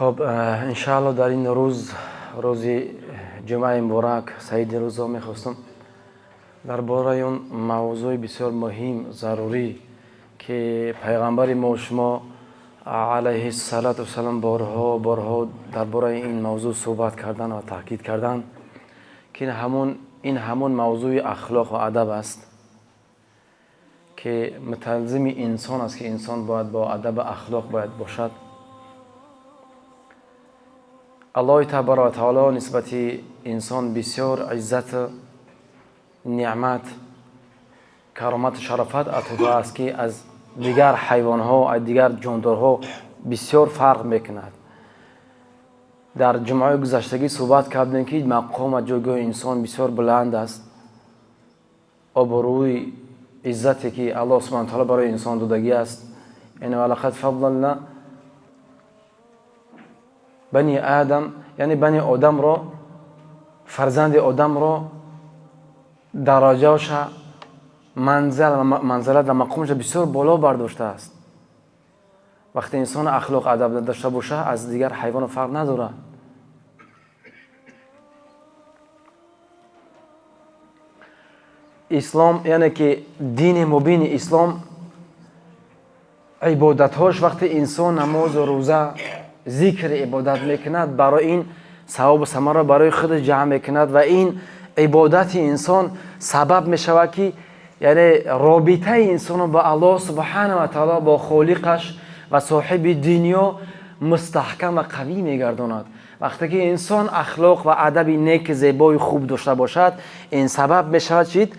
Хуб, иншаалло дар ин рӯз, рӯзи ҷумъаи муборак, саиди рӯзҳо, мехостам дар бораи он мавзӯи бисёр муҳим, зарурӣ, ки пайғамбари мо шумо алайҳи салату вассалам борҳо борҳо дар бораи ин мавзӯъ суҳбат кардан ва таъкид кардан, ки ин ҳамон мавзӯи ахлоқ ва адаб аст, ки муталзими инсон аст, ки инсон бояд бо адаб ахлоқ бояд бошад. Аллоҳи табарaka ва таоло нисбати инсон бисёр иззату неъмат, каромату шарофат ато додааст, ки аз дигар ҳайвонҳо, аз дигар ҷондорҳо бисёр фарқ мекунад. Дар ҷумъаи гузаштагӣ суҳбат кардем, ки мақом ва ҷойгоҳи инсон бисёр баланд аст. Обрӯи иззате, ки Аллоҳ субҳана таоло барои инсон додагӣ аст, яъне валақад фаддална бани Адам, яъне бани одамро, фарзанди одамро дараҷаша, манзалат ва мақомаша бисёр боло бардоштааст. Вақте инсон ахлоқ адаб надошта боша, аз дигар ҳайвоно фарқ надорад. Ислом, яъне ки дини мубини ислом, ибодатҳош, вақте инсон намозу рӯза, зикр, ибодат мекунад, барои ин савобу самарро барои худаш ҷамъ мекунад ва ин ибодати инсон сабаб мешавад, ки яъне робитаи инсонро ба Аллоҳ субҳана ва таоло, бо холиқаш ва соҳиби дунё мустаҳкам ва қавӣ мегардонад. Вақте ки инсон ахлоқ ва адаби неки зебои хуб дошта бошад, ин сабаб мешавад, чи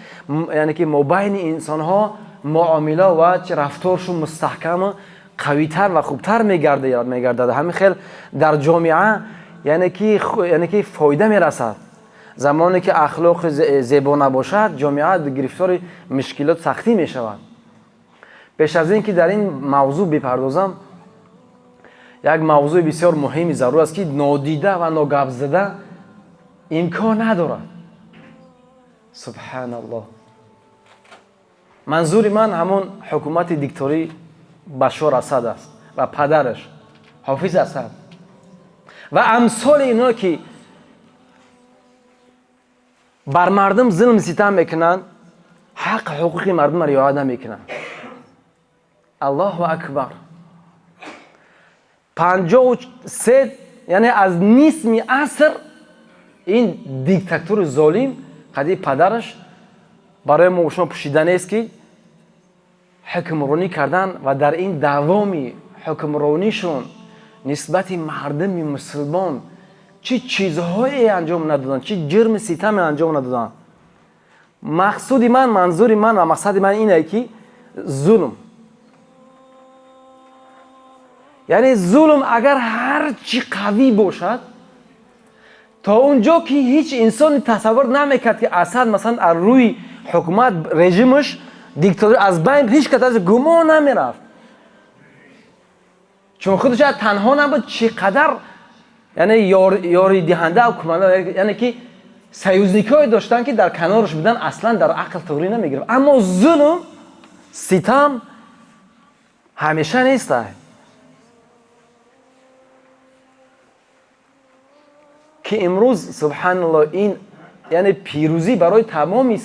яъне ки мобайни инсонҳо муомила ва рафторшу мустаҳкаму қавитар ва хубтар мегардад. Ҳамин хел дар ҷомеа яъне ки фоида мерасад. Замоне ки ахлоқи зебо набошад, ҷомеа гирифтори мушкилот, сахтӣ мешавад. Пеш аз ин ки дар ин мавзӯъ бипардозам, як мавзӯи бисёр муҳими зарур аст, ки нодида ва ногапзада имкон надорад. Субҳаналлоҳ, манзури ман ҳамон ҳукумати дикторӣ Башор Асад аст ва падараш Ҳофиз Асад ва амсоли ино, ки бар мардум зулм ситам мекунанд, ҳақ ҳуқуқи мардумро риоя намекунанд. Аллоҳу акбар! 53, яъне аз нисми аср ин диктатури золим қади падараш барои мо шумо пӯшида нест, ки ҳукмронӣ кардан ва дар ин давоми ҳукмронишон нисбати мардуми мусулмон чӣ чизҳое анҷом надоданд, чӣ ҷирми ситаме анҷом надоданд. Мақсуди ман, манзури ман ва мақсади ман ине, ки зулм, яъне зулм агар ҳар чӣ қавӣ бошад, то он ҷо ки ҳеҷ инсоне тасаввур намекард, ки Асад масалан аз рӯи ҳукумат, режимаш, диктатур аз байн, ҳеҷ кас аз гумон намерафт, чун худаш танҳо набуд. Чӣ қадар яъне ёридиҳанда, яъне ки союзник ҳое доштанд, ки дар канораш будан, аслан дар ақл туғрӣ намегирифт. Аммо зулм ситам ҳамеша неста, ки имрӯз, субҳаналлоҳ, ин яъне пирӯзӣ барои тамоми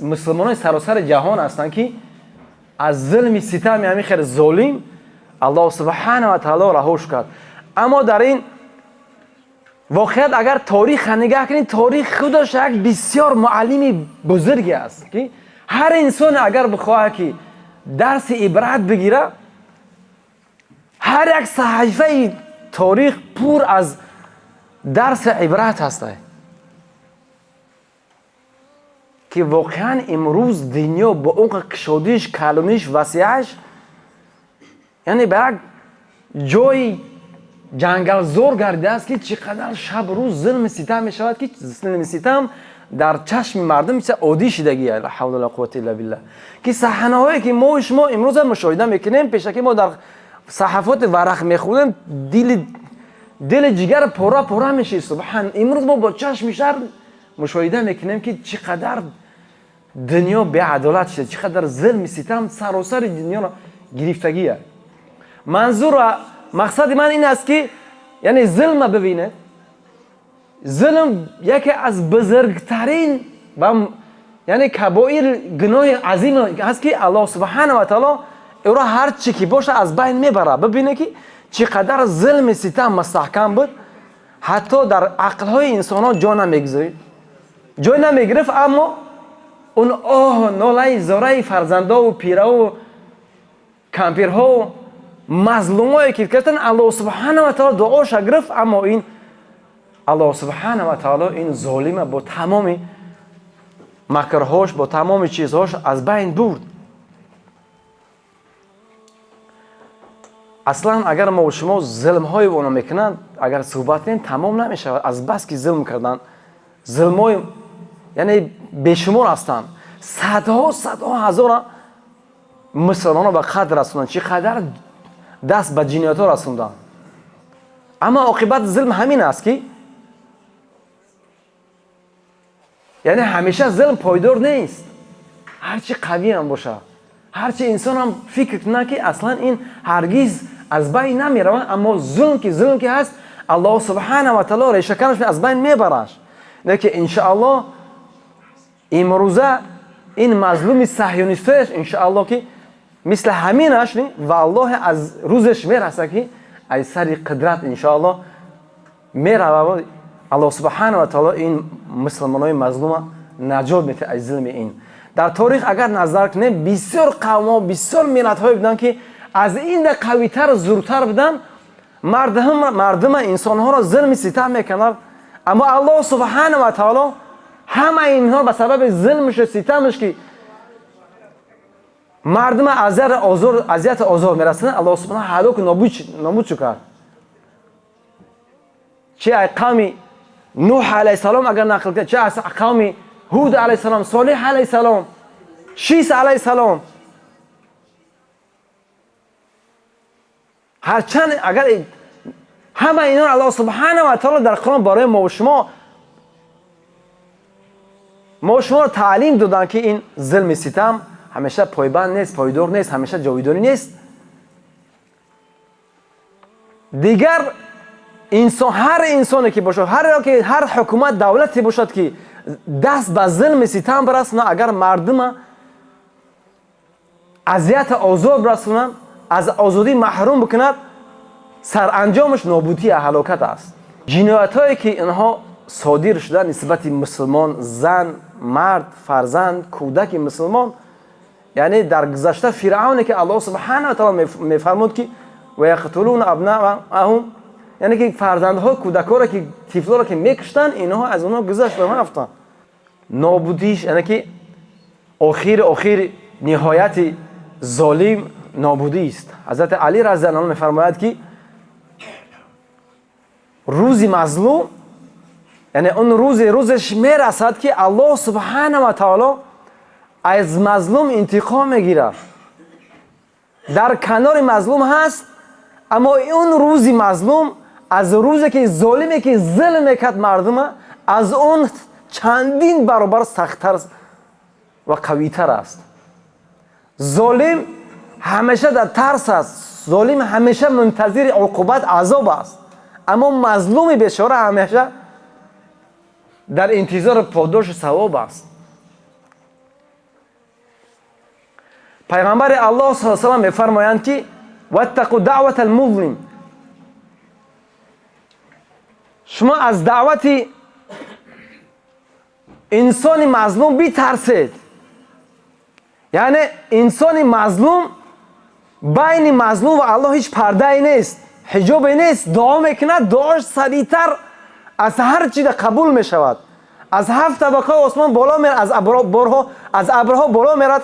мусулмонони саросари ҷаҳон ҳастанд, ки аз зулми ситами ҳамин хел золим Аллоҳ субҳана ва таоло раҳош кард. Аммо дар ин воқеият агар таориха нигаҳ кунед, таорих худаш як бисёр муаллими бузурге аст, ки ҳар инсоне агар бихоҳад, ки дарси ибрат бигира, ҳар як саҳифаи таорих пур аз дарси ибрат ҳаст, ки воқеан имрӯз дунё бо он кушодиш, калониш, васеаш, яъне ба як ҷои ҷангалзор гардидааст, ки чӣ қадар шаб рӯз зулми ситам мешавад, ки зулми ситам дар чашми мардум чиз оддӣ шидагия. Ла ҳавла ла қуввата илла билла. Ки саҳнаҳое, ки мо шумо имрӯза мушоҳида мекунем, пешакӣ мо дар саҳафоти варақ мехӯрем, дили ҷигар пора пора мешид. Субҳан, имрӯз мо бо чашми шар мушоҳида мекунем, ки чӣ қадар дунё беадолат шуда, чӣ қадар зулми ситам саросари дунёро гирифтагия. Манзур ва мақсади ман ин аст, ки яъне зулма бибинед. Зулм яке аз бузургтарин ва яъне кабоир гуноҳи азим аст, ки Аллоҳ субҳанаҳу ва таоло ӯро ҳар чӣ ки бошад аз байн мебарад. Бибинед, ки чӣ қадар зулми ситам мустаҳкам буд, ҳатто дар ақлҳои инсонҳо ҷо намегузорид, ҷой намегирифт, аммо он оҳ нолаи зораи фарзандову пираву кампирҳо мазлумое ки карданд, Аллоҳ субҳанаҳу ва таоло дуоша гирифт. Аммо ин Аллоҳ субҳанаҳу ва таоло ин золима бо тамоми макрҳош, бо тамоми чизҳош аз байн бурд. Аслан агар мо шумо зулмҳои оно мекунанд, агар суҳбат кунем, тамом намешавад. Аз бас ки зулм карданд, зулмҳои яъне бешумор ҳастанд. Садҳо садҳо ҳазора мусулмонро ба қатл расонданд, чӣ қадар даст ба ҷиноятҳо расонданд. Аммо оқибати зулм ҳамин аст, ки яъне ҳамеша зулм пойдор нест. Ҳарчи қавиам бошад, ҳарчи инсонам фикр кунад, ки аслан ин ҳаргиз аз байн намеравад, аммо зулм ки ҳаст, Аллоҳ субҳанаҳу ва таоло решаканаш аз байн мебараш. Лекин иншоаллоҳ имрӯза ин мазлуми саҳюнистояш иншоаллоҳ ки мисли ҳаминаш валлоҳи аз рӯзеш мерасад, ки аз сари қудрат иншоаллоҳ мерава. Аллоҳ субҳанаҳу ва таоло ин мусулмонои мазлума наҷот медиҳад аз зулми ин. Дар торих агар назар кунем, бисёр қавмҳо, бисёр миллатҳое буданд, ки аз ин қавитар, зуртар буданд, мардума инсонҳоро зулми ситам мекунанд, аммо Аллоҳ субҳанаҳу ва таоло ҳамаи инҳо ба сабаби зулмшу ситамаш, ки мардума азияту озор мерасонанд, Аллоҳ субҳана ҳалоку нобуд кард. Чи аз қавми Нуҳ алайҳиссалом агар нақл кунем, чи аз қавми Ҳуд алайҳиссалом, Солиҳ алайҳиссалом, Шис алайҳиссалом. Ҳарчанд агар ҳама инҳо Аллоҳ субҳанаҳу ва таоло дар Қуръон барои мо шуморо таълим доданд, ки ин зулми ситам ҳамеша пойбанд нест, пойдор нест, ҳамеша ҷовидонӣ нест. Дигар инсон, ҳар инсоне ки бошад, ҳар ҳукумат, давлате бошад, ки даст ба зулми ситам бирасонад, агар мардума азияту озор бирасонанд, аз озодӣ маҳрум бикунад, саранҷомаш нобудӣ ҳалокат аст. Ҷиноятҳое ки инҳо содир шуда нисбати мусулмон, зан, мард, фарзанд, кӯдаки мусулмон, яъне дар гузашта Фиръавне ки Аллоҳ субҳанаҳу ва таоло мефармуд, ки ва яқтулуна абнаахум, яъне ки фарзандҳо, кӯдакҳоро, ки тифлоро ки мекуштанд, инҳо аз онҳо гузаштанд, рафтанд. Нобудиш, яъне ки охири ниҳояти золим нобудист. Ҳазрати Али разияллоҳу анҳу мефармояд, ки рӯзи мазлум, яъне он рӯзеш мерасад, ки Аллоҳ субҳанаҳу ва таоло аз мазлум интиқом мегирад. Дар канори мазлум ҳаст, аммо он рӯзи мазлум аз рӯзе ки золиме ки зулм мекард мардума, аз он чандин баробар сахттар ва қавитар аст. Золим ҳамеша дар тарс аст, золим ҳамеша мунтазири уқубат, азоб аст, аммо мазлуми бечора ҳамеша дар интизори подошу савоб аст. Пайғамбари Аллоҳ саллаллоҳу алайҳи васаллам мефармоянд, ки ваттақу даъвата алмузлим, шумо аз даъвати инсони мазлум битарсед. Яъне инсони мазлум, байни мазлум ва Аллоҳ ҳеҷ пардае нест, ҳиҷобе нест, дуо мекунад, дуош сариътар аз ҳар чизе қабул мешавад. Аз ҳафт табақаи осмон боло мерад, аз абрҳо боло мерад,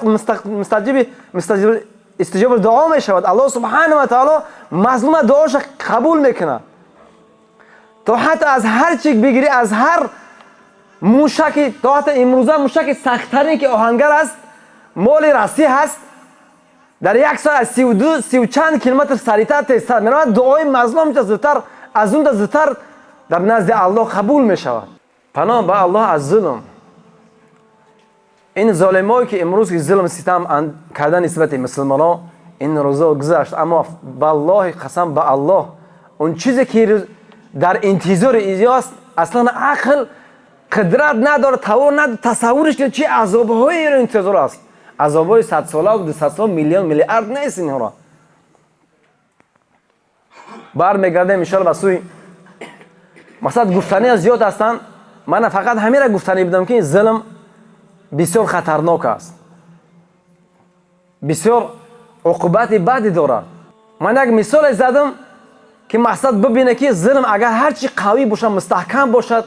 истиҷоби дуо мешавад. Аллоҳ субҳанаҳу ва таоло мазлума дуоша қабул мекунад. То ҳатто аз ҳар чи бигирӣ, аз ҳар мушаки, то ҳатто имрӯза мушаки сахттарин ки оҳангар аст, моли расӣ ҳаст, дар як соат аз 32 сию чанд километр сариътар, тезтар меравад. Дуои мазлум зудтар аз он зудтар дар назди Аллоҳ қабул мешавад. Паноҳ ба Аллоҳ аз зулм. Ин золимое ки имрӯз ки зулм ситам кардан нисбати мусулмонҳо, Ин рӯзо гузашт, аммо валлоҳи қасам ба Аллоҳ, он чизе ки дар интизори изё аст, аслан ақл қудрат надорад, тавон надорад тасаввурш кунад, чи азобҳоеро интизор аст. Азобҳои 100 сола, 200 сола, миллион, миллиард нест инҳоро. Бармегардем, иншоалло, ба сӯи мақсад. Гуфтания зиёд ҳастанд, мана фақат ҳамира гуфтанӣ будам, ки зулм бисёр хатарнок аст, бисёр уқубати бади дорад. Ман як мисоле задам, ки мақсад бибине, ки зулм агар ҳарчи қавӣ бошад, мустаҳкам бошад,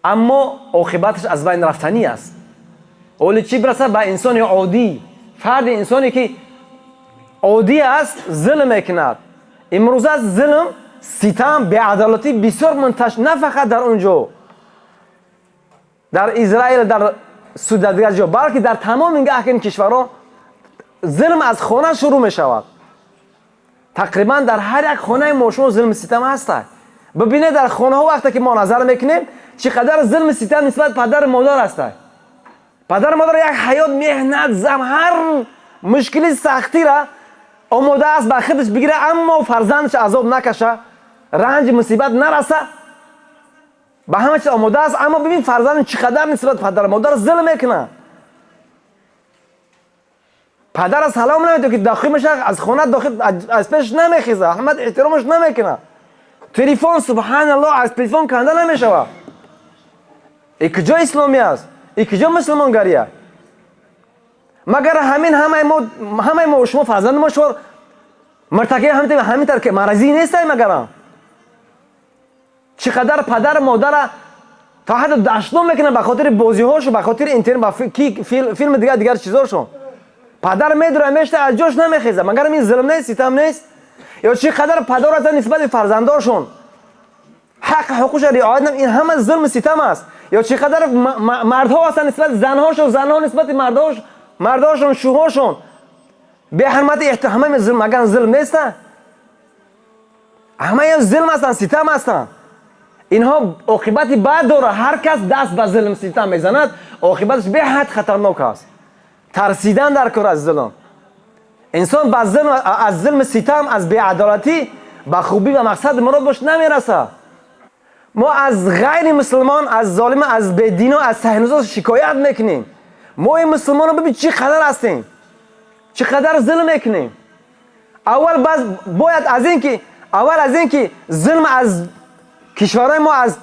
аммо оқибаташ аз байн рафтанӣ аст. Оли чӣ бирасад ба инсони оддӣ, фарди инсоне ки оддӣ аст, зулм мекунад. Имрӯза зулм, ситам, беадолатӣ бисёр мунташ, на фақат дар он ҷо, дар Израил, дар дар дигар ҷо, балки дар тамоми ин кишварҳо зулм аз хона шурӯъ мешавад. Тақрибан дар ҳар як хонаи мо шумо зулми ситам ҳастад. Бибинед, дар хонаҳо вақте ки мо назар мекунем, чӣ қадар зулми ситам нисбат падару модар ҳастад. Падару модар як ҳаёт меҳнат, зам, ҳар мушкили сахтира омода аст ба худаш бигира, аммо фарзандаш азоб накаша, ранҷи мусибат нараса, ба ҳама чиз омода аст. Аммо бибин, фарзанд чӣ қадар нисбат падару модар зулм мекунад. Падара салом намедиҳад, ки дохил мешавад, аз хона дохил, аз пеш намехеза, ҳурмат, эҳтиромаш намекунад. Телефон, субҳаналлоҳ, аз телефон канда намешавад. И куҷо исломӣ аст? И куҷо мусулмонгария? Магар ҳамин ҳамаи мо шумо, фарзанди мо, шумо муртакиби ҳамин тар маразӣ нестай? Магарам чӣ қадар падару модара то ҳадда дашном мекунад ба хотири бозиҳошо, ба хотири интернет, ба филми дигар дигар чизошон. Падар медура, мешта, аз ҷош намехеза. Магарам ин зулм нест, ситам нест? Ё чӣ қадар падар ҳастанд, нисбати фарзандошон ҳаққи ҳуқуқша риоят, ин ҳама зулму ситам аст. Ё чӣ қадар мардҳо ҳастанд, нисбати занҳошон, занҳо нисбати мардҳошон, шӯҳошон беҳурмати, ҳама зулм. Магар зулм неста? Ҳамаи зулм ҳастанд, ситам ҳастанд. Инҳо оқибати бад дорад. Ҳар кас даст ба зулм, ситам мезанад, оқибаташ беҳад хатарнок аст. Тарсидан дар кор аз зулм. Инсон ба зулм, аз зулми ситам, аз беадолатӣ ба хубӣ ва мақсади мурод бош намерасад. Мо аз ғайри мусулмон, аз золима, аз бедино, аз саҳнузо шикоят мекунем. Мо ин мусулмоно бибин, чӣ қадар ҳастем, чӣ қадар зулм мекунем. Аввал бояд аз ин ки, аввал аз ин ки зулм аз кишварҳои мо, аз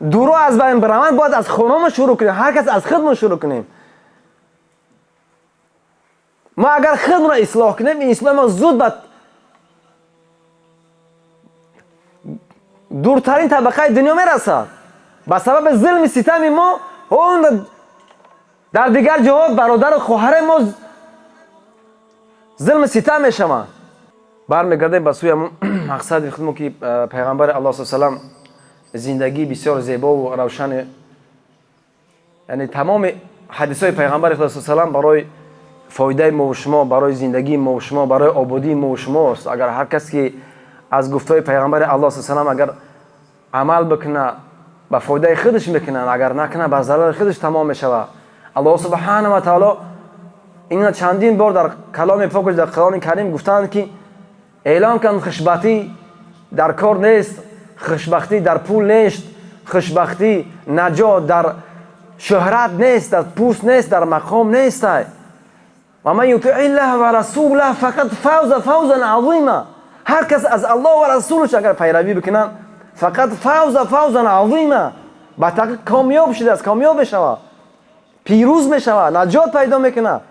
дуро аз байн бираванд, бояд аз хонамо шурӯъ кунем. Ҳар кас аз худмон шурӯъ кунем. Мо агар худро ислоҳ кунем, ин ислоҳи мо зуд ба дуртарин табақаи дунё мерасад. Ба сабаби зулми ситами мо он дар дигар ҷоҳо бародару хоҳари мо зулми ситам мешаванд. Бармегардем ба сӯи ҳамун мақсади худмо, ки Пайғамбари Аллоҳ са салам зиндагии бисёр зебову равшани, яъне тамоми ҳадисҳои Пайғамбари худо са салам барои фоидаи мову шумо, барои зиндагии мову шумо, барои ободии мову шумост. Агар ҳар кас ки аз гуфтаҳои Пайғамбари Аллоҳ са салам агар амал бикунад, ба фоидаи худаш мекунад, агар накунад, ба зарари худаш тамом мешавад. Аллоҳ субҳанаҳу ва таоло ина чандин бор дар каломи покаш, дар Қуръони Карим гуфтанд, ки эълон кун: хушбахтӣ дар кор нест, хушбахтӣ дар пул нест, хушбахтӣ, наҷот дар шӯҳрат нест, дар пӯст нест, дар мақом нестай. Ва ман ютиъ иллаҳа ва расулаҳ фақад фавза фавзан азима. Ҳар кас аз Аллоҳ ва расулаш агар пайравӣ бикунанд, фақад фавза фавзан азима, ба таҳқиқ комёб шудааст, комёб мешавад, пирӯз мешавад, наҷот пайдо мекунад.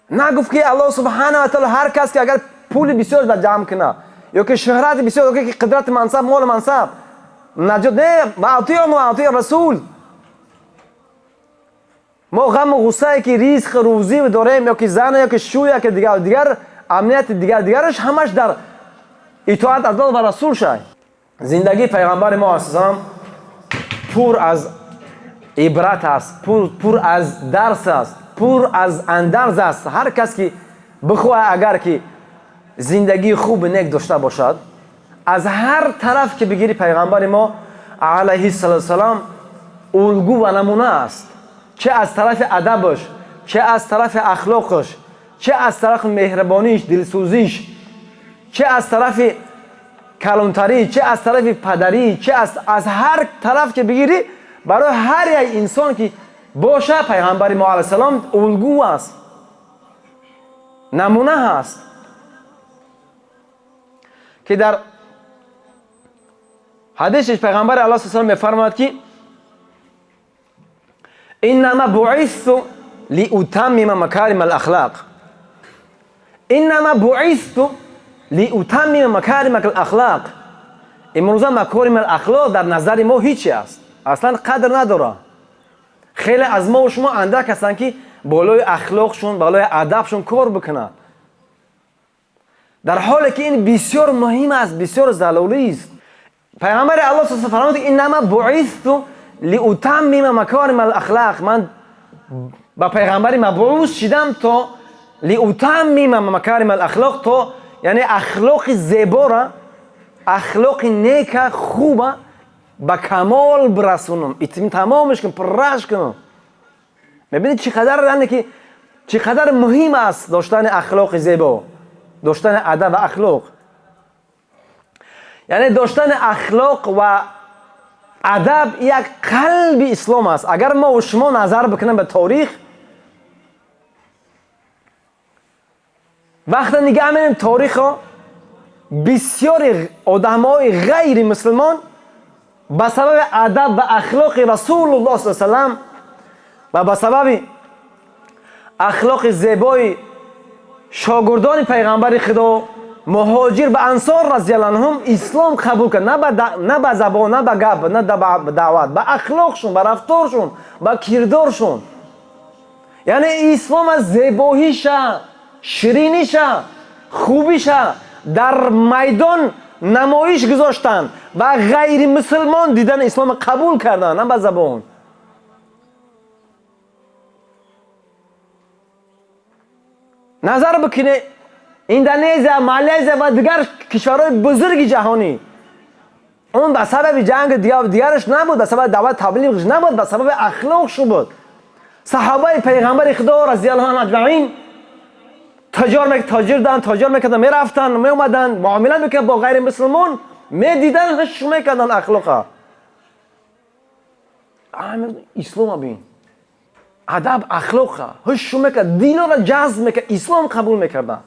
Нагуфт, ки Аллоҳ субҳана ва таоло ҳар кас ки агар пули бисёр ҷамъ кунад ё ки шӯҳрати бисёр, ё ки қудрати, мансаб, молу мансаб, наҷот не. Ва атиу расул. Мо ғаму ғуссае ки ризқ, рӯзӣ дорем, ё ки зана, ё ки шӯя, ки дигар дигар, амнияти дигар дигараш, ҳамаш дар итоат аз Аллоҳ ва расул шай. Зиндагии Пайғамбари мо алайҳиссалом пур аз ибрат аст, пур аз дарс аст, пур аз андарз аст. Ҳар кас ки бихоҳад, агар ки зиндагии хуби нек дошта бошад, аз ҳар тараф ки бигирӣ, Пайғамбари мо алайҳиссалоту салом улгӯ ва намуна аст, чӣ аз тарафи адабаш. чӣ аз тарафи ахлоқаш, чӣ аз тарафи меҳрибониш, дилсӯзиш, чӣ аз тарафи калонтарӣ, чӣ аз тарафи падарӣ, чӣ аз ҳар тараф ки бигирӣ, барои ҳар як инсон ки боша, пайғамбари мо алайҳи салом улгӯ аст, намуна ҳаст, ки дар ҳадисиш пайғамбари аллоҳ саллаллоҳу алайҳи васаллам мефармояд ки иннама буисту лиутаммима макарима алахлоқ, иннама буисту лиутаммима макарима алахлоқ. Имрӯза макорима алахлоқ дар назари мо ҳичи аст, аслан қадр надорад. Хеле аз мо шумо андак ҳастанд ки болои ахлоқшон, болои адабшон кор бикунанд, дар ҳоле ки ин бисёр муҳим аст, бисёр зарурӣ аст. Пайғамбари аллоҳ фармуд иннама буисту лиутаммима макорима алахлоқ, ман ба пайғамбари мабъус шидам то лиутаммима макорима алахлоқ, то яъне ахлоқи зебора, ахлоқи нека, хуба ба камол бирасонам, тамомаш кунам, пурраш кунам. Мебинед чӣ қадар, яъне ки чӣ қадар муҳим аст доштани ахлоқи зебо, доштани адаб ва ахлоқ. Яъне доштани ахлоқ ва адаб як қалби ислом аст. Агар мо шумо назар бикунем ба торих, вақте нигаҳ менем торихро, бисёри одамҳои ғайри мусулмон ба сабаби адаб ва ахлоқи расулуллоҳ саллаллоҳу алайҳи васаллам ва ба сабаби ахлоқи зебои шогирдони пайғамбари худо, муҳоҷир ва ансор разияллоҳу анҳум, ислом қабул кард. На ба забон, на ба гап, на ба даъват, ба ахлоқшон, ба рафторшон, ба кирдоршон. Яъне ислом аз зебоиша, шириниша, хубиша дар майдон намоиш гузоштанд ва ғайри мусулмон дидан исломро қабул карданд, на ба забон. Назар бикунед Индонезия, Малайзия ва дигар кишварҳои бузурги ҷаҳонӣ, он ба сабаби ҷанги дигараш набуд, ба сабаби даъват таблиғш набуд, ба сабаби ахлоқшу буд. Саҳобаи пайғамбари худо разияллоҳу анҳу аҷмаин тоҷир мекарданд, мерафтанд, меомаданд, муомила мекарданд бо ғайри мусулмон, медиданд, ҳиш мекарданд ахлоқа. Ислома бин, адаб, ахлоқа ҳиш мекард, динора ҷазб мекард, ислом қабул мекарданд.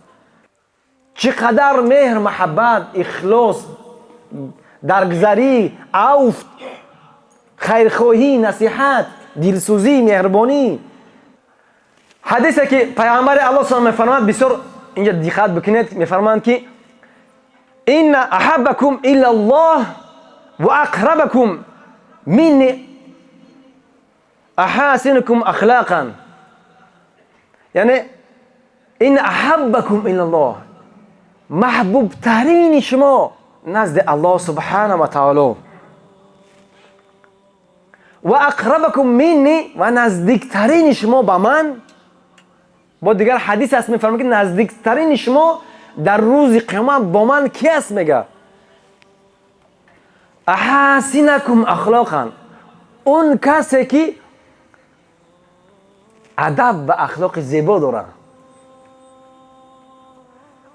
Чӣ қадар меҳр, маҳаббат, ихлос, даргузарӣ, авф, хайрхоҳӣ, насиҳат, дилсӯзӣ, меҳрубонӣ. Ҳадисе ки пайғамбари аллоҳ саллаллоҳу мефармояд, бисёр инҷа диққат бикунед, мефармоянд ки инна аҳаббакум илаллоҳ ва ақрабакум минни аҳасинукум ахлоқан. Яъне инна аҳаббакум илаллоҳ, маҳбубтарини шумо назди аллоҳ субҳанаҳу ва таоло, ва ақрабакум минни, ва наздиктарини шумо ба ман. Бо дигар ҳадис аст, мефармояд ки наздиктарини шумо дар рӯзи қиёмат бо ман ки аст? Мега аҳасинакум ахлоқан, он касе ки адаб ва ахлоқи зебо дорад,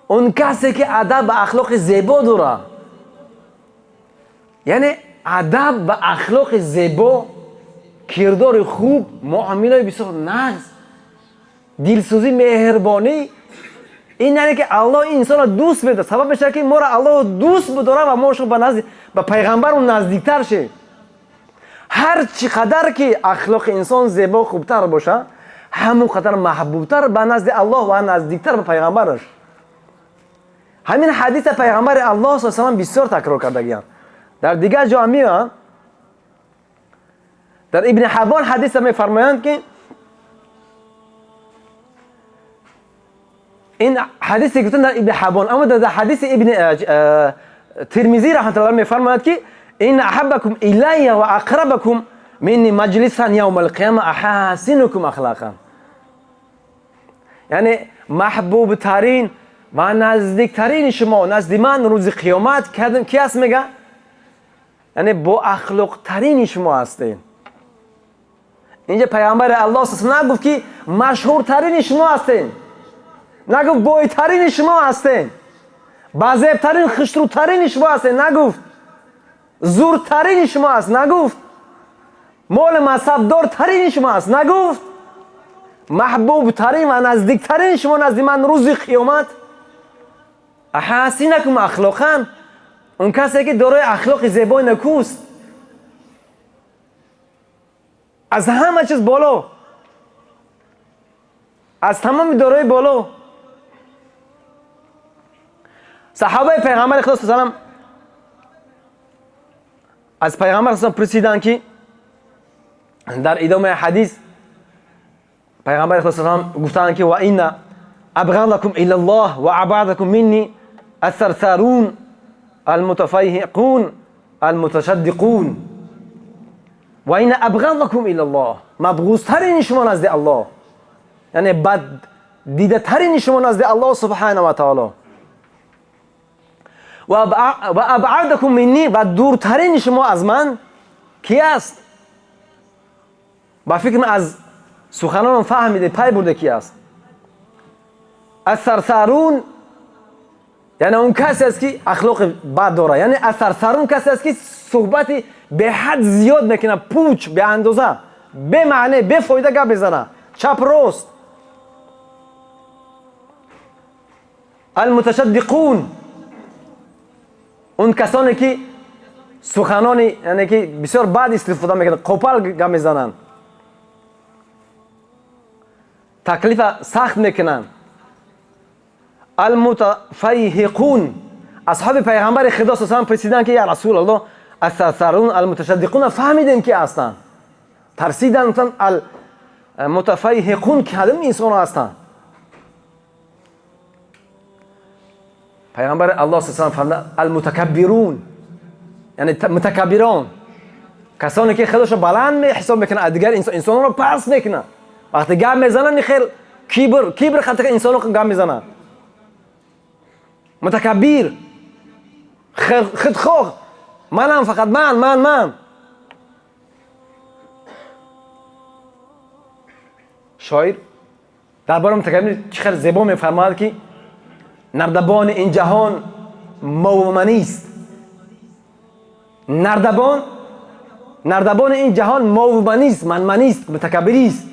он касе ки адаб ва ахлоқи зебо дорад. Яъне адаб ва ахлоқи зебо, кирдори хуб, муомилаи бисёр нағз, дилсӯзӣ, меҳрубонӣ. Ин яъне ки аллоҳ ин инсонро дӯст медорад. Сабаб мешавад ки моро аллоҳ дӯст бидорад ва мо ба назди ба пайғамбару наздиктар шем. Ҳар чӣ қадар ки ахлоқи инсон зебо, хубтар бошад, ҳамон қадар маҳбубтар ба назди аллоҳ ва наздиктар ба пайғамбараш. Ҳамин ҳадиса пайғамбари аллоҳ саллаллоҳу алайҳи васаллам бисёр такрор кардагиянд. Дар дигар ҷо меоянд, дар ибни Ҳаббон ҳадиса мефармоянд ки ин ҳадисе гуфтан дар ибни Ҳаббон, аммо дар ҳадиси ибни Тирмизӣ раҳматуллоҳ мефармояд ки инна аҳаббакум илайя ва ақрабакум минни маҷлисан явма алқияма аҳасинукум ахлоқан. Яъне маҳбубтарин ва наздиктарини шумо назди ман рӯзи қиёмат ки аст? Мега яъне бо ахлоқтарини шумо ҳастед. Инҷа пайғамбари Аллоҳ нагуфт ки машҳуртарини шумо ҳастем, нагуфт бойтарини шумо ҳастем, базебтарин, хушрӯтарини шумо ҳастем, нагуфт зуртарини шумо аст, нагуфт моли мансабдортарини шумо аст, нагуфт маҳбубтарин ва наздиктарини шумо назди ман рӯзи қиёмат. Аҳасинакум ахлоқан, он касе ки дорои ахлоқи зебои некӯст, аз ҳама чиз боло, аз тамоми дорои боло. Саҳобаи пайғамбари Худо салам аз пайғамбар салам пурсиданд ки дар идомаи ҳадис пайғамбари Худо салам гуфтанд ки ва инна абғадакум илаллоҳ ва абъадакум минни ассарсарун алмутафайҳиқун алмуташаддиқун. Ва инна абғадакум илаллоҳ, мабғузтарини шумо назди Аллоҳ, яъне баддидатарини шумо назди Аллоҳ субҳанаҳу ва таоло, ва абъадакум минни, ва дуртарини шумо аз ман ки аст? Ба фикр аз суханонам фаҳмиде, пай бурде ки аст. Ассарсарун, яъне он касе аст ки ахлоқи бад дорад, яъне ассарсарун касе аст ки суҳбати беҳад зиёд мекунад, пуч, беандоза, бемаъне, бефоида гап мезанад, чап рост. Алмуташаддиқун, он касоне ки суханони яъне ки бисёр бад истифода мекунанд, қопал гап мезананд, таклифа сахт мекунанд. Алмутафайҳиқун, асҳоби пайғамбари Худо салам пурсиданд ки я Расулаллоҳ, ассарсарун алмуташаддиқун фаҳмидем ки ҳастанд, тарсиданд, гуфтанд алмутафайҳиқун кадом инсонҳо ҳастанд? Пайғамбари Аллоҳ салам фармуданд алмутакаббирун, яъне мутакаббирон, касоне ки худашро баланд ҳисоб мекунанд, аз дигар инсонҳоро паст мекунанд. Вақте гап мезананд, хел кибр, кибр хати инсонҳо гап мезананд. Мутакаббир, худхоҳ, манам фақат ман, ман, ман. Шоир дар бораи мутакаббир чӣ хел зебо мефармояд ки нардабони ин ҷаҳон мовманист. Нардабон, нардабони ин ҷаҳон мовманист, манманист, мутакаббирист.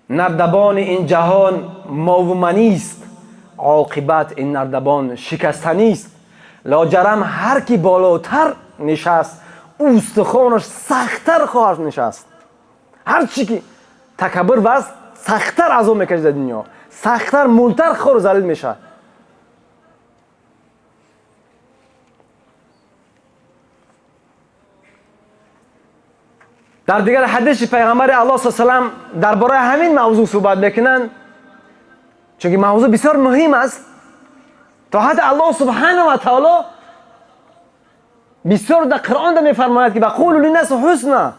Нардабони ин ҷаҳон мовманист, оқибат ин нардабон шикастанист. Лоҷарам ҳар ки болотар нишаст, устухонаш сахттар хоҳад нишаст. Ҳар чӣ ки такаббур васт, сахттар азоб мекашад дар дунё, сахттар, мултар хору залил мешавад. Дар дигар ҳадиси пайғамбари Аллоҳ с салам дар бораи ҳамин мавзӯъ суҳбат мекунанд, чунки мавзӯъ бисёр муҳим аст. То ҳатто Аллоҳ субҳанаҳу ва таоло бисёр дар Қуръон мефармояд ки вақулу линнасу ҳусна,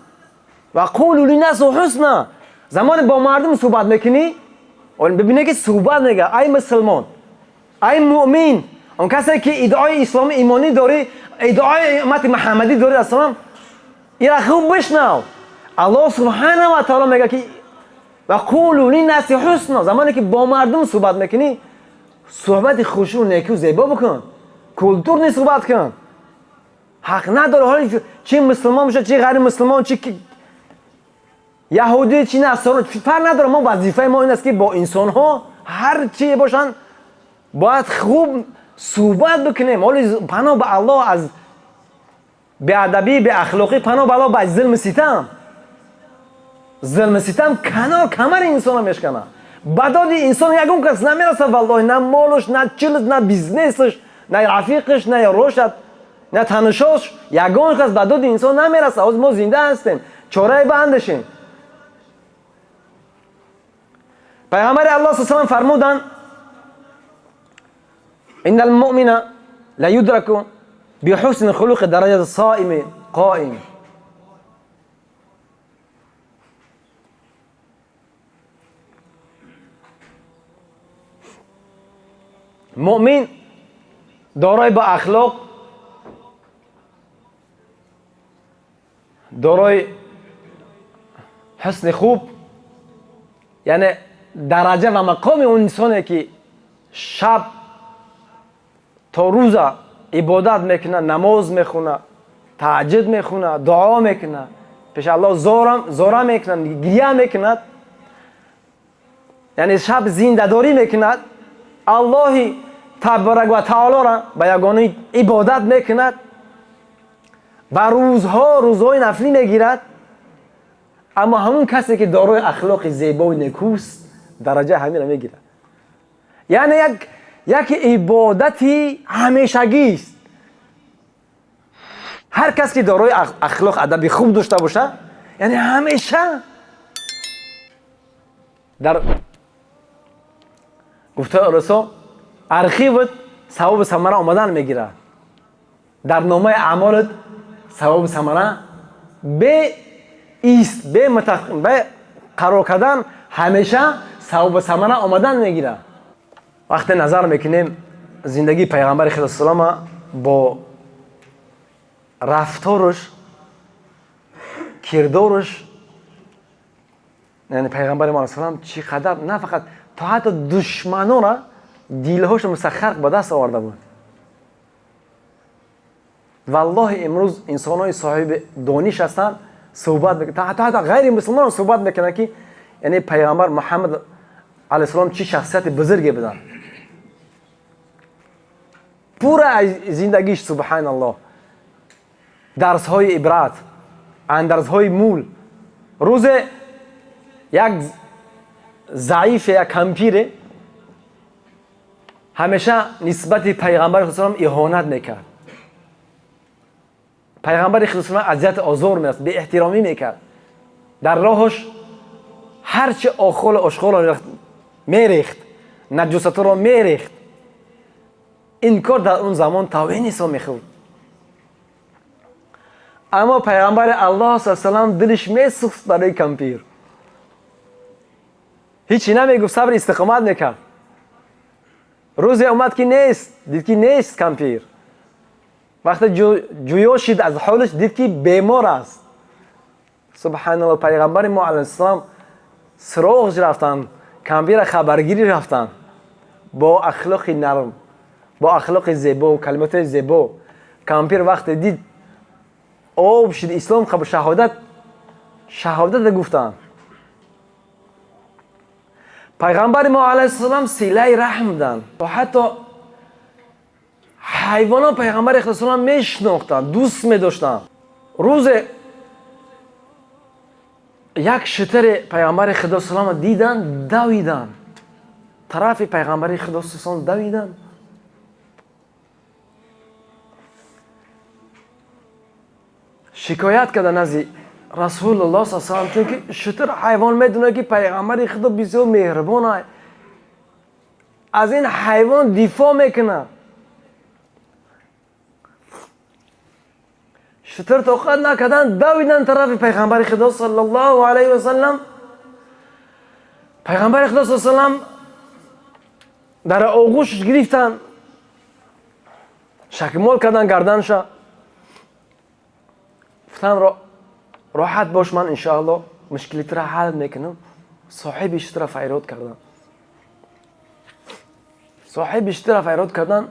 вақулу линнасу ҳусна. Замоне бо мардум суҳбат мекунӣ, бибинед ки суҳбат мега, ай мусулмон, ай муъмин, он касе ки иддаои исломӣ имонӣ дорӣ, иддаои уммати муҳаммадӣ дорӣ, ассалом, ира хуб бишнав. Аллоҳ субҳанаҳу ва таоло мега ки вақулу линнаси ҳусна. Замоне ки бо мардум суҳбат мекунӣ, суҳбати хушрӯ, неку, зебо бикун, культурни суҳбат кун. Ҳақ надорӣ ҳоли чи мусулмон бошад, чи ғайри мусулмон, чи яҳудӣ, чи насоро, фарқ надорад. Мо вазифаи мо ин аст ки бо инсонҳо ҳар чи бошанд бояд хуб суҳбат бикунем. Ҳоли паноҳ ба Аллоҳ аз беадабӣ, беахлоқӣ, паноҳ ба Аллоҳ ба зулми ситам. Зулми ситам канор камари инсонро мешканад. Ба доди инсон ягон кас намерасад, валлоҳи, на молуш, на чилш, на бизнесш, на рафиқш, на ёрошат, на танишош, ягон кас ба доди инсон намерасад. Ҳозир мо зинда ҳастем, чорае баандешем. Пайғамбари Аллоҳ с салам фармуданд: инна алмуъмина ла юдраку бихусни хулуқи дараҷати соими қоим. Муъмин дорои ба ахлоқ, дорои Ҳусни хуб, яъне дараҷа ва мақоми он инсоне ки шаб то рӯза ибодат мекунад, намоз мехонад, таҳаҷҷуд мехонад, дуо мекунад, пеши Аллоҳ зора мекунад, гиря мекунад, яъне шаб зиндадорӣ мекунад, Аллоҳи табарак ва таолоро ба ягонаи ибодат мекунад ва рӯзҳо рӯзҳои нафлӣ мегирад. Аммо ҳамон касе ки дорои ахлоқи зебои некӯст, дараҷаи ҳаминро мегирад. Яъне як ибодати ҳамешагист. Ҳар кас ки дорои ахлоқ, адаби хуб дошта бошад, яъне ҳамеша дар гуфтаи расо архиват савобу самара омадан мегирад, дар номаи аъмолат савобу самара бе ист, бе қарор кардан ҳамеша савобу самара омадан мегирад. Вақте назар мекунем зиндагии пайғамбари худо салама бо рафторуш, кирдоруш, яъне пайғамбари мо алайҳиссалом чӣ қадар на фақат то ҳатто душманонро дилҳошо мусаххар ба даст оварда буд. Валлоҳи, имрӯз инсонҳои соҳиби дониш ҳастанд, суҳбат мекунанд, ҳатто ғайри мусулмонон суҳбат мекунанд, ки яъне пайғамбар Муҳаммад алайҳиссалом чӣ шахсияти бузурге буданд. Пурра аз зиндагиш, субҳаналлоҳ, дарсҳои ибрат, андарзҳои мул. Рӯзе як заифе, як кампире ҳамеша нисбати пайғамбари худо иҳонат мекард. Пайғамбари худо азият озор мераст, беэҳтиромӣ мекард. Дар роҳаш ҳарчи охолу ошхоло мерехт, наҷосатро мерехт. Ин кор дар он замон тавҳин ҳисоб мехӯрд. Аммо пайғамбари Аллоҳ са салам дилиш месӯхт барои кампир. Ҳичи намегуфт, сабри истиқомат мекард. Рӯзе омад ки нест, дид ки нест кампир. Вақте ҷӯё шид аз ҳолаш, дид ки бемор аст. Субҳаналлоҳ, пайғамбари мо алайҳиссалом суроғш рафтанд, кампира хабаргирӣ рафтанд бо ахлоқи нарм, бо ахлоқи зебо, калимотҳои зебо. Кампир вақте дид, об шид, ислом қабул, шаҳодата гуфтанд. Пайғамбари мо алайҳиссалом силаи раҳм буданд. Ҳатто ҳайвонот пайғамбари худо мешинохтанд, дӯст медоштанд. Рӯзе як шутаре пайғамбари худо салама диданд, давиданд тарафи пайғамбари худо салам, давиданд. Шикоят карда назди Расулуллоҳ са салам, чунки шутур ҳайвон медонад, ки пайғамбари худо бисёр меҳрубон, аз ин ҳайвон дифоъ мекунад. Шутур тоқат накардан, давиданд тарафи пайғамбари худо саллаллоҳу алайҳи васалам. Пайғамбари худо са салам дар оғӯшш гирифтанд, шакмол карданд гарданша, гуфтанд: роҳат бош, ман иншоаллоҳ мушкилитро ҳал мекунам. Соҳиби шутура файрод карданд. Соҳиби шутура файрод карданд,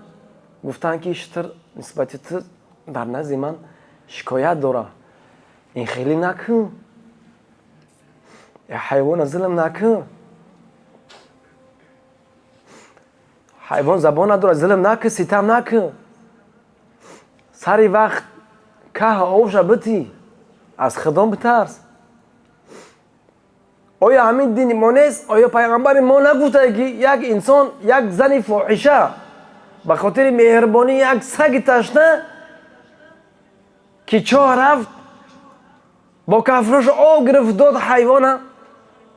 гуфтанд ки шутур нисбати ту дар назди ман шикоят дорад. Ин хеле накун, ҳайвона зулм накун, ҳайвон забон надорад, зулм накун, ситам накун, сари вақт каҳ обша битӣ, аз худо битарс. Оё ҳамин дини мо нест? Оё пайғамбари мо нагуфтае, ки як инсон, як зани фоҳиша ба хотири меҳрубонӣ як саги ташна ки чоҳ рафт, бо кафрош об гирифт, дод ҳайвона,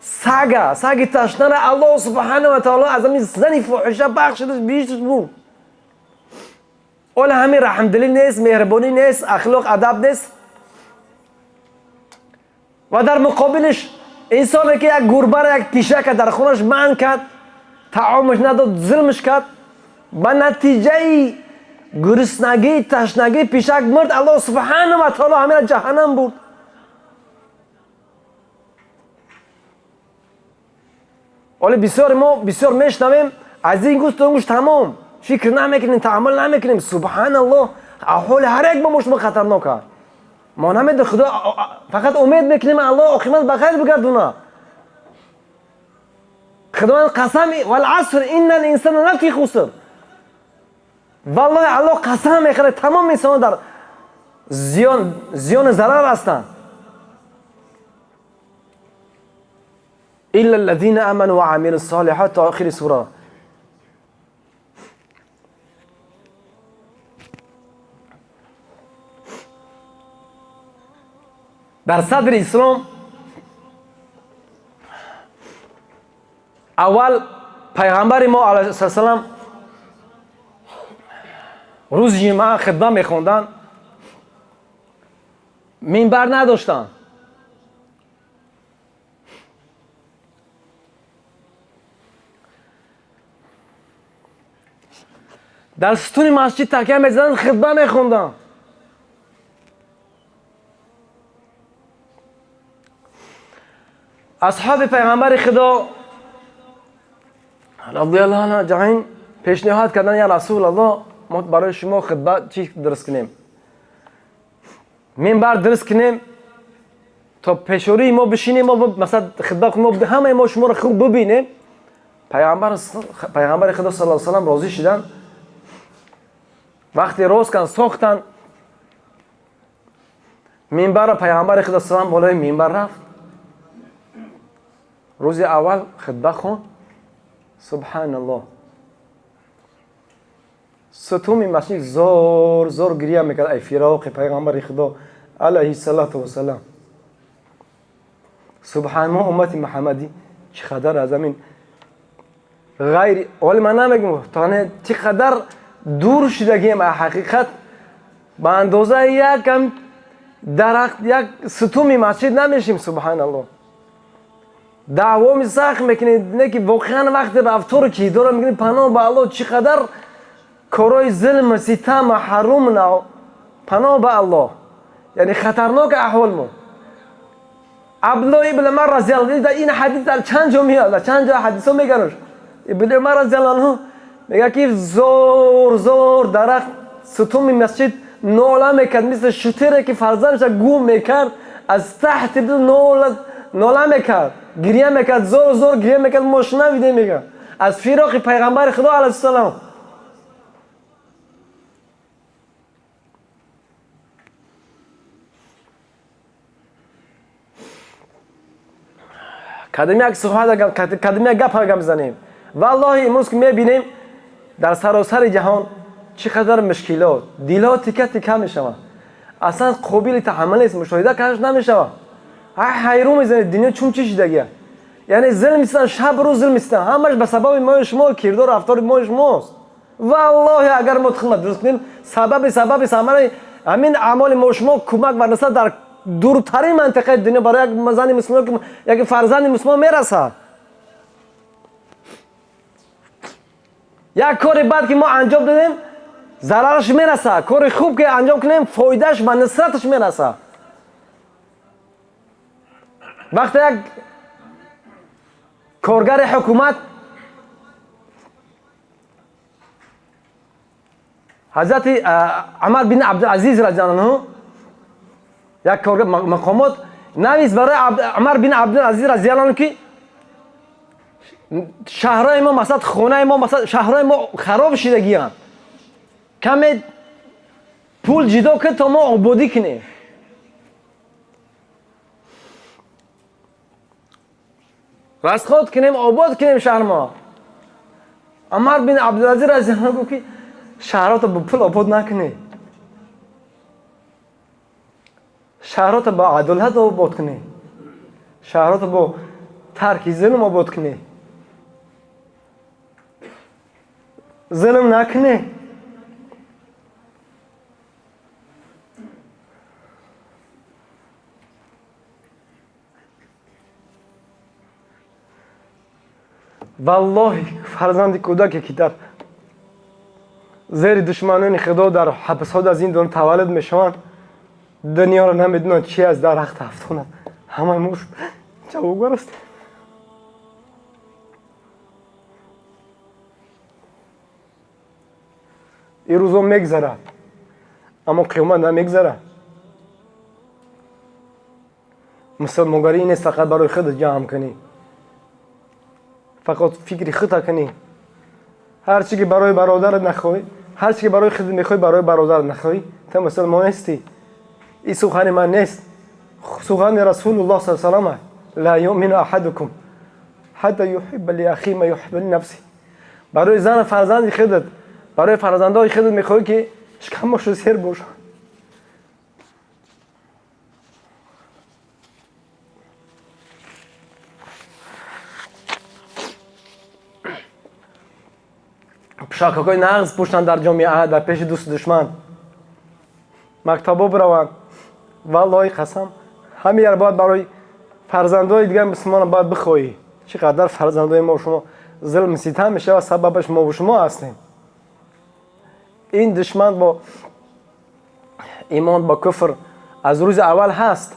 сага, саги ташнара Аллоҳ субҳанаҳу ва таоло аз ҳамин зани фоҳиша бахшидаш, биҳишташ бурд. Ола ҳамин раҳмдилӣ нест, меҳрубонӣ нест, ахлоқ, адаб нест? Ва дар муқобилиш инсоне ки як гурбаро, як пишака дар хонаш манъ кард, таомаш надод, зулмш кард, ба натиҷаи гуруснагӣ, ташнагӣ пишак мурд, Аллоҳ субҳанаҳу ва таоло ҳамина ҷаҳаннам бурд. Ҳоло бисёр мо бисёр мешнавем, аз ин гӯш то он гӯш тамом, фикр намекунем, таъаммул намекунем. Субҳаналлоҳ, аҳволи ҳар як мо шумо хатарнок аст. Мо намедонем, Худо фақат умед мекунем Аллоҳ оқибат ба хайр бигардонад. Худованд қасам, вал-аср иннал инсана лафи хуср. Валлоҳи Аллоҳ қасам мехӯрад, тамоми инсонҳо дар зиёну зарар ҳастанд. Илла аллазина аману ва амилу ссолиҳот то охири сура. Дар садри ислом аввал пайғамбари мо алайҳиссалом рӯзи ҷумъа хидмат мехонданд, минбар надоштанд. Дар сутуни масҷид такя мезаданд, хидмат мехонданд. Асҳоби пайғамбари Худо радиаллоҳу анҳу аҷмаин пешниҳод карданд: я Расулаллоҳ, мо барои шумо хидмат чӣ дуруст кунем? Минбар дуруст кунем то пешории мо бишинем, мо масалан хидмат кунем, ҳамаи мо шуморо хуб бибинем. Пайғамбари Худо саллаллоҳу алайҳи васаллам розӣ шуданд. Вақте рост карданд, сохтанд минбарро, пайғамбари Худо саллаллоҳу болои минбар рафт. Рӯзи аввал хидмат хонд. Субҳаналлоҳ, сутуми масҷид зор зор гиря мекард ай фироқи пайғамбари Худо алайҳи салату вассалам. Субҳан, мо уммати Муҳаммадӣ чӣ қадар аз ҳамин ғайри оли ман намегум, тане чӣ қадар дур шудагием аз ҳақиқат, ба андозаи якам дарахт, як сутуми масҷид намешим. Субҳаналлоҳ, даъвоми сахт мекунед, не ки воқеан вақти рафтору кирдорро мекунед, паноҳ ба Аллоҳ, чӣ қадар корҳои зулм, ситам, ҳарум, паноҳ ба Аллоҳ, яъне хатарнок аҳволмо. Абдуллоҳ ибн Умар разияллоҳу анҳу, ин ҳадис дар чанд ҷо меояд, дар чанд ҷо ҳадисҳо мегаранд. Ибн Умар разияллоҳу анҳу мегӯяд ки зор зор дарахт сутуми масҷид нола мекард, мисли шутуре ки фарзандашро гум мекард, аз таҳти дил нола мекард, гиря мекард, зор зор гиря мекард, мо шунавидем, мегӯяд, аз фироқи пайғамбари Худо алайҳиссалом. Кадом як суҳбат, кадом як гап гап мезанем. Валлоҳи имрӯз ки мебинем дар саросари ҷаҳон чӣ қадар мушкилот, дилҳо тика тика мешаванд, аслан қобили таҳаммул нест, мушоҳида кардаш намешавад. Ҳайрон мезанед, дунё чун чӣ шидагия, яъне зулм истан, шаб рӯз зулм истан, ҳамаш ба сабаби мои шумо, кирдор рафтори мои шумост. Валлоҳи агар мо хидмат дуруст кунем, сабаби самараи ҳамин аъмоли мо шумо кӯмак ва насрат дар дуртарин мантиқаи дунё барои як зани мусулмон, як фарзанди мусулмон мерасад. Як кори бад ки мо анҷом додем, зарараш мерасад, кори хуб ки анҷом кунем, фоидааш ва нусраташ мерасад. Вақте як коргари ҳукумат ҳазрати Умар бин Абдулазиз разияллоҳу анҳу, як коргар мақомот навист барои Умар бин Абдулазиз разияллоҳу анҳу ки шаҳрҳои мо, масалан хонаи мо, масалан шаҳрҳои мо хароб шидагианд, каме пул ҷидо кун то мо ободӣ кунем. Расход кунем, обод кунем шаҳр мо. Умар бин Абдулазиз разияллоҳу анҳу гуфт ки шаҳрото бо пул обод накунед, шаҳрото бо адолат обод кунед, шаҳрото бо тарки зулм обод кунед, зулм накунед. Валлоҳи фарзанди кӯдаке ки дар зери душманони Худо дар ҳабсҳо, дар зиндон таваллуд мешаванд, дунёро намедонанд чи аз дарахт афтонад. Ҳамаи мо ҷавобгар ҳастем. Ин рӯзо мегзарад, аммо қиёмат намегзарад. Мусулмонгарӣ нест фақат барои худат ҷамъ кунӣ, фақат фикри худта кунӣ. Ҳар чи ки барои бародарат нахоҳӣ, ҳар чи ки барои худат мехоҳӣ, барои бародарат нахоҳӣ, ту мусулмон нестӣ. Ин сухани ман нест, сухани Расулуллоҳ саллаллоҳу алайҳи васаллам: ла юъмину аҳадукум ҳатта юҳибба лиахиҳи ма юҳиббу линафсиҳ. Барои зану фарзанди худат, барои фарзандои худат мехоҳӣ ки шикамашон сер бошад. Пӯшокҳои нағз пӯшанд дар ҷомеа, дар пеши дӯсту душман, мактабо бираванд. Валлоҳи қасам, ҳамияр бояд барои фарзандои дигар мусулмонам бояд бихоҳӣ. Чӣ қадар фарзандои мо шумо зулм ситам мешавад, сабабаш мо шумо ҳастем. Ин душман бо имон, бо куфр аз рӯзи аввал ҳаст,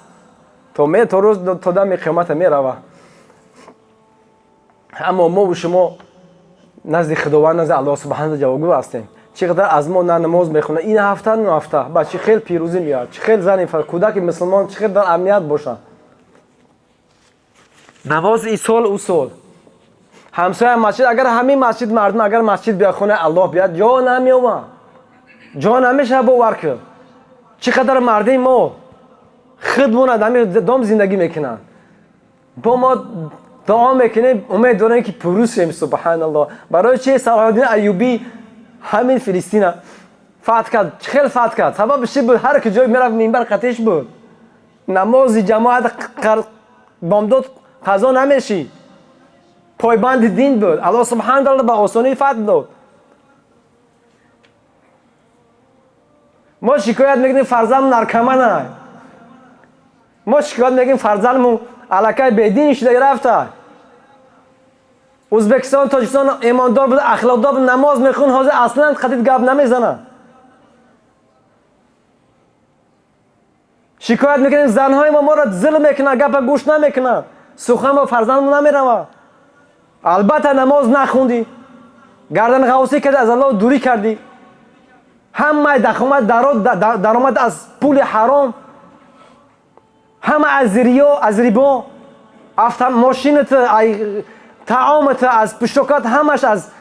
то рӯз то дами қиёмата мерава. Аммо мо шумо назди Худованд, назди Аллоҳ субҳанаҳу ҷавобгӯ ҳастем. Чӣ қадар аз мо на намоз мехонад, ин ҳафта, на ҳафта, ба чӣ хел пирӯзӣ меояд, чӣ хел зани кӯдаки мусулмон чӣ хел дар амният бошад. Намоз и сол ӯ сол ҳамсоя масҷид, агар ҳамин масҷид мардум агар масҷид биёяд, хонаи Аллоҳ биёяд, ҷо намеёбад, ҷо намешавад. Бовар кун, чӣ қадар мардуми мо худмонад ҳамин дом зиндагӣ мекунанд. Бо мо дуо мекунем, умед дорем ки пирӯз шем. Субҳаналлоҳ. Барои чи Салоҳуддин Аюбӣ ҳамин Филистина фатҳ кард? Чӣ хел фатҳ кард? Сабабаш чи буд? Ҳар ки ҷой мерафт, минбар қатиш буд, намози ҷамоат бомдод қазо намешид, пойбанди дин буд. Аллоҳ субҳана таала ба осонӣ фатҳ дод. Мо шикоят мекунем, фарзанд наркомана, мо шикоят мекунем, фарзандмон аллакай бедин шуда рафта. Ӯзбекистон, Тоҷикистон имондор буд, ахлоқдор буд, намоз мехӯнд, ҳозир аслан қатид гап намезанад. Шикоят мекунем, занҳои мо моро зулм мекунанд, гапа гӯш намекунанд, сухан бо фарзандмон намеравад. Албатта, намоз нахундӣ, гардан ғавсӣ кардӣ, аз Аллоҳ дурӣ кардӣ, ҳамаи даромад аз пули ҳаром, ҳама аз риё, аз рибо, мошинат, таомат, аз пӯшокат, ҳамаш аз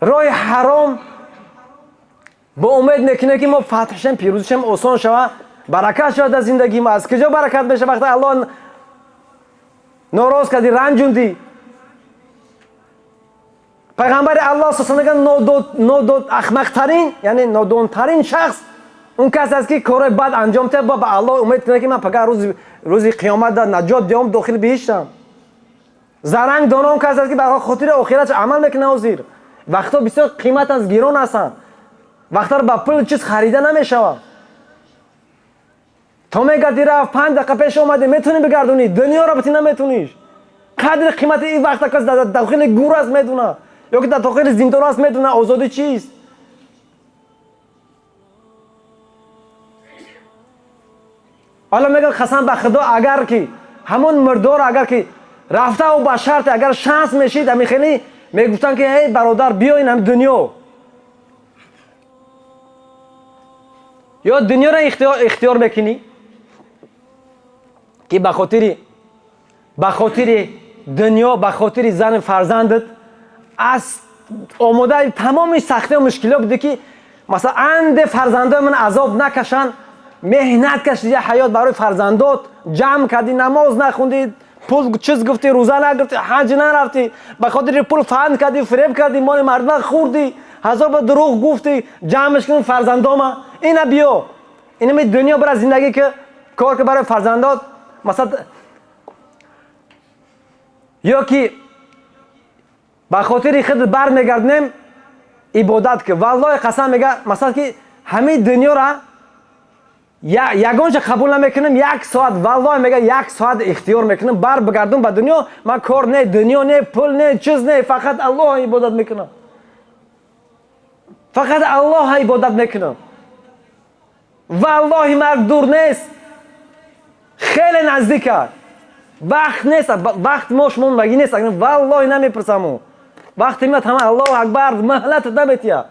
роҳи ҳаром. Бо умед мекунем, ки мо фатҳ шем, пирӯз шем, осон шава, баракат шавад дар зиндагии мо. Аз куҷо баракат мешава, вақте Аллоҳ нороз кардӣ, ранҷундӣ? Пайғамбари Аллоҳ с мегӯяд: ахмақтарин, яъне нодонтарин шахс он кас аст, ки корҳои бад анҷом диҳад, ба Аллоҳ умед кунад, ки ман пага рӯзи қиёмат дар наҷот диҳам, дохили биҳиштам. Заранг доно он кас аст, ки ба хотири охиратш амал мекунад. Ҳозир вақтҳо бисёр қимат аст, гирон ҳастанд, вақтҳоро ба пул чиз харида намешавад. То мегардӣ, рафт, 5 дақиқа пеш омадӣ, метавонӣ бигардонӣ, дунёро битӣ наметавониш. Қадри қимати ин вақта кас дар дохили гур аст медонад, ё ки дар дохили зиндон аст медонад озодӣ чист. Ҳоло мегӯяд: қасам ба Худо, агар ки ҳамон мурдор, агар ки рафтаву ба шарте агар шанс мешид, ҳамин хеле мегуфтанд, ки эй бародар, биё ин ҳам дунё, ё дунёро ихтиёр мекунӣ, ки ба хотири дунё, ба хотири зану фарзандат аз омодаи тамоми сахтиҳо, мушкилиҳо будӣ, ки масалан анде фарзандои ман азоб накашанд, меҳнат кашидӣ, ҳаёт барои фарзандот ҷамъ кардӣ, намоз нахундӣ, пул чиз гуфтӣ, рӯза нагирифтӣ, ҳаҷ нарафтӣ, ба хотири пул фанд кардӣ, фиреб кардӣ, моли мардума хӯрдӣ, ҳазор бор дурӯғ гуфтӣ, ҷамъш кун фарзандома, ина биё, инами дунё бира, зиндагӣ ки, кор ки барои фарзандот, масалан, ё ки ба хотири худ бармегардонем, ибодат ки. Валлоҳи қасам, мега, масалан, ки ҳамин дунёра ягонча қабул намекунам, як соат, валлоҳи, мега, як соат ихтиёр мекунам, бар бигардум ба дунё, ман кор не, дунё не, пул не, чиз не, фақат Аллоҳ ибодат мекунам, фақат Аллоҳ ибодат мекунам. Валлоҳи, марг дур нест, хеле наздик аст, вақт нест, вақт мо шумо маги нест. Валлоҳи, намепурсаму вақте меяд, ҳама Аллоҳу акбар, маҳлатат наметия.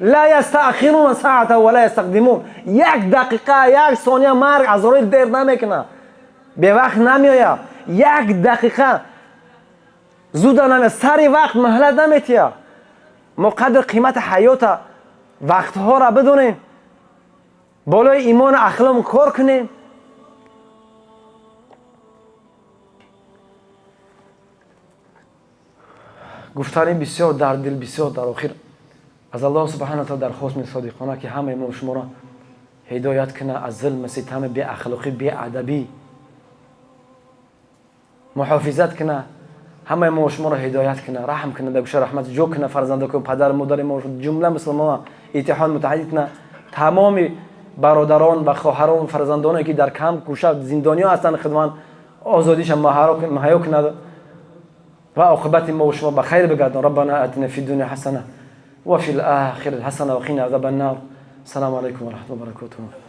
Ла ястаъхирун саата ва ла ястақдимун. Як дақиқа, як сония марг Азроил дер намекунад, бевақт намеояд, як дақиқа зуда намеояд, сари вақт муҳлат наметиҳад. Мо қадр қимати ҳаёта, вақтҳоро бидонем, болои имону ахлоқ кор кунем. Гуфтани бисёр дар дил, бисёр. Дар охир аз Аллоҳ субҳана таала дархост содиқона, ки ҳамаи мо шуморо ҳидоят кунад, аз зулми, ситами, беахлоқӣ, беадабӣ муҳофизат кунад, ҳамаи мо шуморо ҳидоят кунад, раҳм кунад, дар гӯша раҳмат ҷо кунад фарзандо, падар, модари мо, ҷумла мусулмонон иттиҳод муттаҳид кунад, тамоми бародарон ва хоҳарон, фарзандоне ки дар кам гӯша зиндониё ҳастанд, худованд озодиша муҳайё кунад ва оқибати мо шумо ба хайр бигардон. Раббана атина фи дуня ҳасана ва фи лахирати ҳасана ва қина азаба ннар. Ассалому алайкум ва раҳматуллоҳи ва баракотуҳ.